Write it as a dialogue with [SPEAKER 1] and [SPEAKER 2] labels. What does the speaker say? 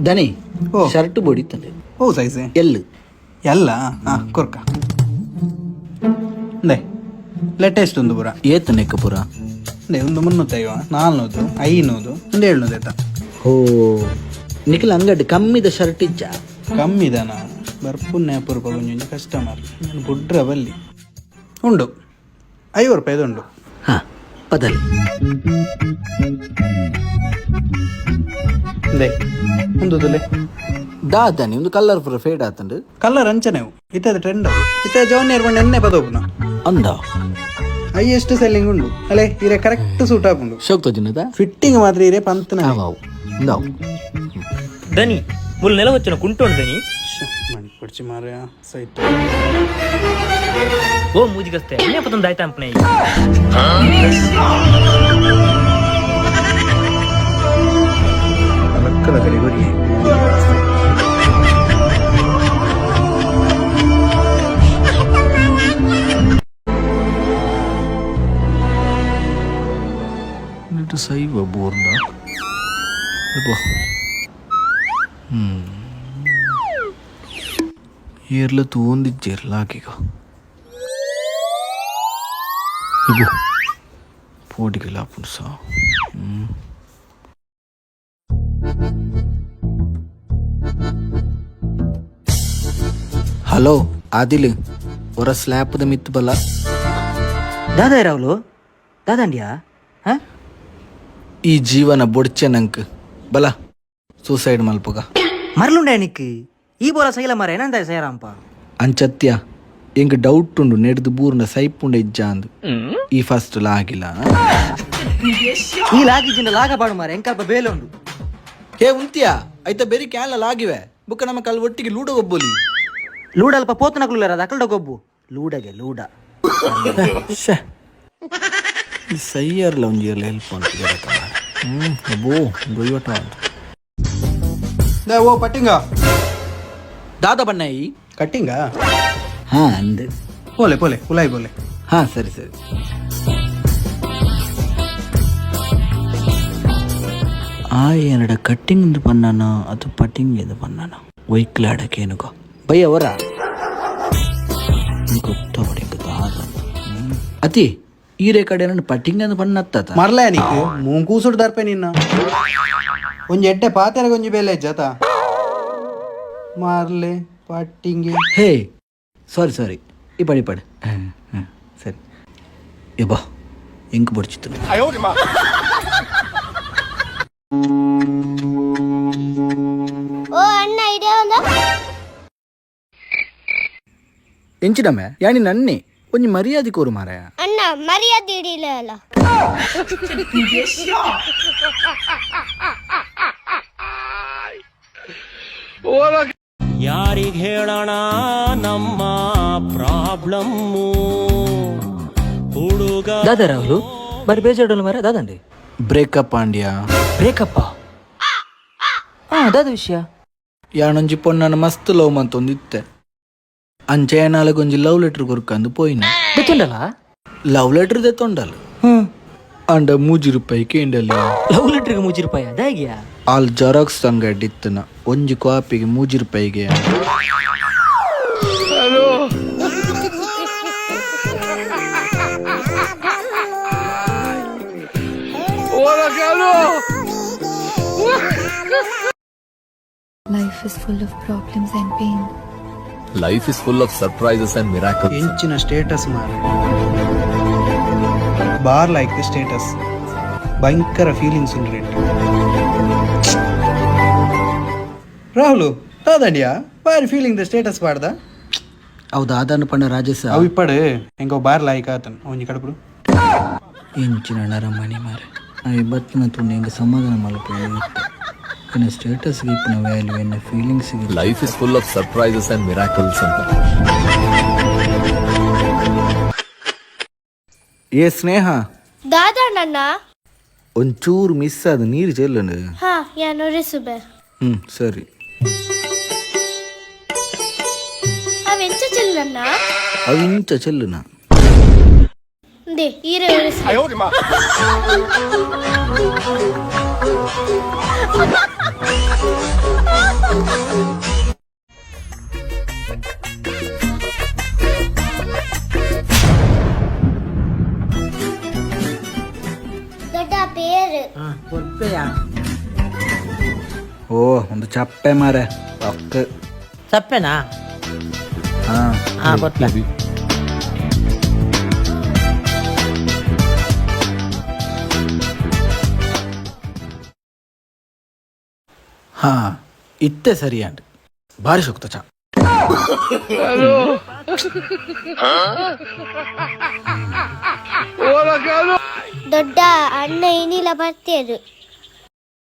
[SPEAKER 1] ದನಿ.
[SPEAKER 2] ಓ.
[SPEAKER 1] ಶರ್ಟ್ ಬೊಡಿತಂಡೆ.
[SPEAKER 2] ಓ size?
[SPEAKER 1] L.
[SPEAKER 2] ಎಲ್ಲ ಹಾಂ ಕೊರ್ಕ ಅಂದೆ ಲೇಟೆಸ್ಟ್ ಒಂದು ಪೂರ.
[SPEAKER 1] ಏತ್ ನೆಕ್ಕ ಪೂರ?
[SPEAKER 2] ಅಂದೆ ಒಂದು 350, 400, 500, ಒಂದು 700 ಆಯ್ತಾ?
[SPEAKER 1] ಹೋ, ನಿಖಿಲ್ ಅಂಗಡಿ ಕಮ್ಮಿದ ಶರ್ಟ್ ಇಜ್ಜ?
[SPEAKER 2] ಕಮ್ಮಿದನ ಬರ್ಪುನ್ನೆ ಅಪರೂಪ, ಒಂಜೊಂಜಿ ಕಸ್ಟಮರ್ ನಾನು ಬುಡ್ರ ಬಲ್ಲಿ ಉಂಡು. 50 ರೂಪಾಯಿದು ಉಂಡು.
[SPEAKER 1] ಹಾ, ಬದಲಿ.
[SPEAKER 2] ಅಂದೆ ಒಂದು ತುಲೆ.
[SPEAKER 1] ದಾದಾನಿ ಒಂದು ಕಲರ್ ಪೂರ ಫೇಡ್ ಆತಂಡು.
[SPEAKER 2] ಕಲರ್ ಅಂಚನೆ ಇತ್ತದ ಟ್ರೆಂಡ್ ಇತ್ತ ಜೋನಿಯರ್ ಬಂಡ ಎಣ್ಣೆ ಪದೋಪುನ.
[SPEAKER 1] ಅಂದ.
[SPEAKER 2] ಹೈಯೆಸ್ಟ್ ಸೆಲ್ಲಿಂಗ್ ಉಂಡು ಅಲ್ಲೇ ಇರೆ ಕರೆಕ್ಟ್ ಸೂಟ್ ಆಪುಂಡು.
[SPEAKER 1] ಶೋಕ್ ತೋಜಿನದ.
[SPEAKER 2] ಫಿಟ್ಟಿಂಗ್ ಮಾತ್ರ ಇರೆ ಪಂತನ.
[SPEAKER 1] ಅವು ಇಂದಾವು.
[SPEAKER 3] ದನಿ ಮುಲ್ ನೆಲ వచ్చిన కుంటోండు ದನಿ.
[SPEAKER 2] ಮಣಿ ಮಾರ ಸೈಟ್.
[SPEAKER 3] ಓ ಮೂಜಿಗಸ್ತೆ ಎಣ್ಣೆ ಪತಂದ ಆಯ್ತಾ ಅಂಪನೆ.
[SPEAKER 2] ಲಕ್ಕದ ಕಡೆ ಗುರಿ.
[SPEAKER 1] ನಿಟ್ಟು ಸೈವ ಬೋರ್ಡ. ಏರ್ಲ ತೂಂದಿಜ್ಜೇರ್ಲ ಹಾಕಿಗ ಇಬು ಪೋಟಿಗೆಲ್ಲ ಪುಡ್ಸ. ಹಲೋ ಆದಿಲ್, ಹೊರ ಸ್ಲ್ಯಾಪ್ದ ಮಿತ್ತು ಬಲ್ಲ.
[SPEAKER 4] ದಾದಾ ರಾಹುಲು ದಾದಾಂಡ್ಯಾ ಹಾ?
[SPEAKER 1] ಈ ಜೀವನ ಬೊಡ್ಚೆ ನಂಕ್, ಬಲ ಸೂಸೈಡ್ ಮಲ್ಪುಗ.
[SPEAKER 4] ಮರಳುಂಡೆ ನಿಕ್ ಈ ಬೋಲ ಸೈಲ ಮರ ಏನಂತ ಸೈರಾಂಪ.
[SPEAKER 1] ಅಂಚತ್ಯ ಎಂಕ್ ಡೌಟ್ ಉಂಡು, ನೆಡ್ದು ಬೂರ್ನ ಸೈಪುಂಡ ಇಜ್ಜ ಅಂದು. ಈ ಫಸ್ಟ್ ಲಾಗಿಲ್ಲ.
[SPEAKER 4] ಈ ಲಾಗಿಜಿನ ಲಾಗ ಬಾಡು ಮಾರ, ಎಂಕಲ್ಪ ಬೇಲೆ ಉಂಡು.
[SPEAKER 1] ಹೇ ಉಂತಿಯಾ ಐತ ಬೇರೆ ಕ್ಯಾನ್ಲ ಲಾಗಿವೆ ಬುಕ್ಕ ನಮ್ಮ ಕಲ್ ಒಟ್ಟಿಗೆ ಲೂಡೋ ಒಬ್ಬೊಲಿ.
[SPEAKER 4] ಲೂಡಲ್ಪ ಪೋತನಕ್ಲು ಅಕಲ್ಡ ಗೊಬ್ಬು ಲೂಡಗೆ ಲೂಡ.
[SPEAKER 1] ಶ್ಯೆ. ಈ ಸೈಯರ್ಲ ಒಂಜಿ ಹೆಲ್ಪ್ ಅಂತ. ಅಬ್ಬೋ ದೊಯ್ಯೋಟ ಅಂತ.
[SPEAKER 2] ಓ ಪಟ್ಟಿಂಗ.
[SPEAKER 1] ದಾದಾ ಬಣ್ಣಯಿ.
[SPEAKER 2] ಕಟ್ಟಿಂಗ.
[SPEAKER 1] ಹಾ ಅಂದೆ.
[SPEAKER 2] ಪೋಲೆ ಪೋಲೆ ಉಲಾಯ್ ಪೋಲೆ.
[SPEAKER 1] ಹಾ, ಸರಿ ಸರಿ. ಆ ಏನಡ ಕಟ್ಟಿಂಗ್ ಎಂದು ಪನ್ನಾನ ಅದು ಪಟ್ಟಿಂಗ್ ಎಂದು ಪನ್ನಾನ ಒಯ್ಕ್ಲಾಡಕೇನುಗೋ ಬೈ ಅವರ ಗೊತ್ತವಡಿಂಗ ದಾದ ಅತಿ ಈರೆ ಕಡೆ ನನ್ನ ಪಟ್ಟಿಂಗ್ ಅಂದ್ ಪನ್ನತ್ತ.
[SPEAKER 2] ಮರ್ಲ ನಿಕ್ ಮೂಂಕೂಸುಡು ದರ್ಪೆ ನಿನ್ನ ಒಂಜಿ ಎಡ್ಡೆ ಪಾತೆರ ಒಂಜಿ ಬೇಲೆ ಜತ ಮಾರ್ಲೆ ಪಟ್ಟಿಂಗೆ.
[SPEAKER 1] ಹೇ ಸಾರಿ ಸಾರಿ, ಈ ಪಡಿ ಪಡಿ. ಸರಿ ಯಬ್ಬಾ ಎಂಕ್ ಬಡ್ಚಿತ್ತು.
[SPEAKER 5] ಓ ಅಣ್ಣ, ಇದೇ ಒಂದು.
[SPEAKER 1] ಎಂಚಿನಮ್ಮೆ ಯಾನಿ ನನ್ನೆ ಒಂಜಿ ಮರ್ಯಾದೆ ಕೋರು ಮಾರಾಯ.
[SPEAKER 5] ಅಣ್ಣ, ಮರ್ಯಾದೆ ಹಿಡಿಲ್ಲ ಅಲ್ಲ.
[SPEAKER 6] ಯಾರಿಗ್ ಹೇಳೋಣ ನಮ್ಮ ಪ್ರಾಬ್ಲಮ್ಮು ಹುಡುಗ?
[SPEAKER 4] ದಾದಾ ರಾಹುಲು ಬಾರಿ ಬೇಜಾಡೋಲ್ಲ ಮಾರ, ದಾದಂಡಿ.
[SPEAKER 1] ಬ್ರೇಕಪ್ ಆಂಡ್ಯಾ.
[SPEAKER 4] ಬ್ರೇಕಪ್ಪ? ಹಾ, ದಾದ ವಿಷಯ?
[SPEAKER 1] ಯಾನೊಂಜಿ ಪೊಣ್ಣನ ಮಸ್ತ್ ಲವ್ ಮಂತೊಂದಿತ್ತೆ. ಅಂಚೆ ನಾಲ್ಕೊಂಜಿ ಲವ್ ಲೆಟರ್ ಕೊರ್ಕಂದು ಪೋಯಿನ.
[SPEAKER 4] ಗೊತ್ತುಂಡಲ್ಲ.
[SPEAKER 1] ಲವ್ ಲೆಟರ್ ದೆತ್ತೊಂಡಲ್.
[SPEAKER 4] ಹ್ಮ್.
[SPEAKER 1] ಅಂಡ 3 ರೂಪಾಯಿ ಕೇಂಡಲಿ.
[SPEAKER 4] ಲವ್ ಲೆಟ್ರಿಗೆ 3 ರೂಪಾಯಿ ಅದಾಗ್ಯಾ?
[SPEAKER 1] ಆಲ್ ಜೆರಾಕ್ಸ್ ತಂಗಡಿತ್ತನ, ಒಂಜಿ ಕಾಪಿಗೆ 3 ರೂಪಾಯಿಗೆ.
[SPEAKER 7] Life is full of problems and pain.
[SPEAKER 8] Life is full of surprises and miracles.
[SPEAKER 2] ಎಂಚಿನ ಸ್ಟೇಟಸ್ ಮಾರ, ಬಾರ್ ಲೈಕ್ the status, ಭಯಂಕರ ಫೀಲಿಂಗ್ಸ್ ಉಂಡು ರೇಟ್. ರಾಹುಲ್ ದಾದಂಡಿಯಾ ಬಾರಿ ಫೀಲಿಂಗ್ the status ಪಾಡ್ದ.
[SPEAKER 1] ಹೌದಾ, ಅದನ್ನು ಪಂಡ ರಾಜೇಶ.
[SPEAKER 2] ಅವು ಇಪ್ಪಡು ಎಂಕೋ ಬಾರ್ ಲೈಕ್ ಆತನ್ ಒಂಜಿ ಕಡಪಡು.
[SPEAKER 1] ಎಂಚಿನ ನರಮಣಿ ಮಾರೆ, ನಾ ಬತ್ತಿನ ತುಂಡು ಎಂಗೆ ಸಮಾಧಾನ ಮಲ್ಪು. ಎನ್ನ ಸ್ಟೇಟಸ್ಗೆ ಇಪ್ಪುನ ವ್ಯಾಲ್ಯೂ ಎನ್ನ ಫೀಲಿಂಗ್ಸ್ಗೆ.
[SPEAKER 8] Life is full of surprises and miracles ಅಂತ.
[SPEAKER 1] ಏ ಸ್ನೇಹ.
[SPEAKER 5] ದಾದಾ ನನ್ನ.
[SPEAKER 1] ಒಂಚೂರು ಮಿಸ್ ಆದ ನೀರು ಚೆಲ್ಲನು.
[SPEAKER 5] ಹಾ, ಯಾನು ರಿಸುಬೆ.
[SPEAKER 1] ಹ್ಮ್, ಸರಿ.
[SPEAKER 5] ಅವೆಂಚ ಚೆಲ್ಲಣ್ಣ?
[SPEAKER 1] ಅವು ಇಂಚ ಚೆಲ್ಲುನ.
[SPEAKER 5] ದೆ ಈರೆ ಒರೆಸು. ಕೊರ್ಪೇರು.
[SPEAKER 9] ಕೊರ್ಪೆಯಾ?
[SPEAKER 1] ಓ, ಒಂದು ಚಪ್ಪೆ ಮಾರೆ ಪಕ್ಕ.
[SPEAKER 9] ಚಪ್ಪೆನಾ?
[SPEAKER 1] ಹಾ.
[SPEAKER 9] ಹಾ, ಕೊರ್ಪೆ.
[SPEAKER 1] ಹಾ, ಇತ್ತೆ ಸರಿಯಾಂಡ್, ಭಾರಿ ಶಕ್ತ ಚಾ.
[SPEAKER 5] ದೊಡ್ಡ ಅಣ್ಣ ಏನಿಲ್ಲ ಬರ್ತೇರು.